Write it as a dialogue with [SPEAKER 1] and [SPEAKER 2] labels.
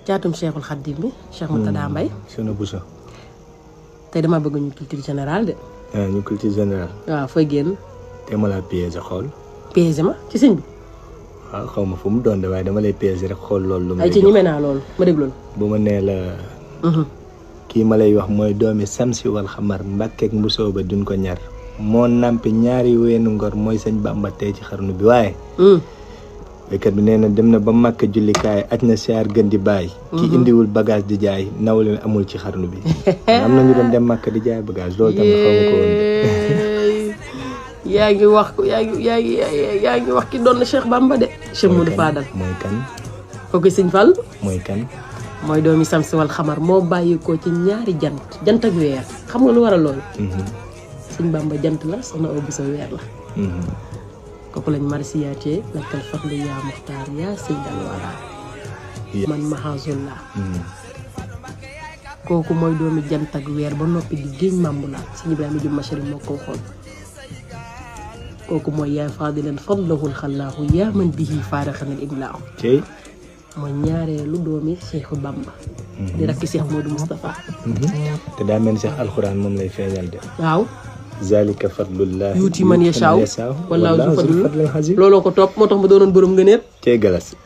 [SPEAKER 1] caatum Cheikhul Khadim bi Cheikh Moutada Mbaye.
[SPEAKER 2] Soxna Bousso.
[SPEAKER 1] tey dama bëgg ñu culture générale de.
[SPEAKER 2] ñu culture générale.
[SPEAKER 1] waaw fooy génn.
[SPEAKER 2] te ma laa piégé xool.
[SPEAKER 1] piégé ma ci sëñ bi.
[SPEAKER 2] waaw xaw ma fu mu doon de waaye dama lay piégé rek xool loolu. lu ma
[SPEAKER 1] ay ci ñeme naa loolu ma déglu la.
[SPEAKER 2] bu ma nee la. kii ma lay wax mooy doomi Samsi wal Xamar Mbàkkeek Mbusoo ba duñ ko ñaar. moo nampi ñaari weenu ngor mooy sëñ Bàmba tey ci xarnu bi waaye. béykat bi nee na dem na ba màkk jullikaay aj na siyaar gën di bàyyi. ki indiwul bagage di jaay nawle amul ci xarnu bi. am na ñu doon dem màkk di jaay bagage loolu tam xaw ma ko woon de.
[SPEAKER 1] yaa ngi wax ki doon na Cheikh Bamba de. Cheikh Modou Fadal
[SPEAKER 2] mooy kan.
[SPEAKER 1] kooku sëñ Fall.
[SPEAKER 2] mooy kan.
[SPEAKER 1] mooy doomi Samsi wal Xamar moo bàyyi ko ci ñaari jant ak weer xam nga lu waral loolu. sëñ Bamba jant la soxna Awa Bousso weer la. kooku lañ marsiyaatee lakkal fadlu yaa muxtaar yaa seydal wara man mahazullah kooku mooy doomi jant ak weer ba noppi di géej mambulaat sëñ Ibrahima Jum Machari moo ko waxoon kooku mooy yaay fadilan fadlahul xallaahu yaa man bihi faaraxanal imlaahu mooy ñaareelu doomi Cheikhu Bamba di rakki Cheikh Modou Moustapha
[SPEAKER 2] te daa mel ni Cheikh alxuraan moom lay feeñal de
[SPEAKER 1] waaw
[SPEAKER 2] zalika fadlullah
[SPEAKER 1] yuuti man yashaaw wallaahu zu fadlil looloo ko topp moo tax ma doonoon borom ngëneel
[SPEAKER 2] cey galas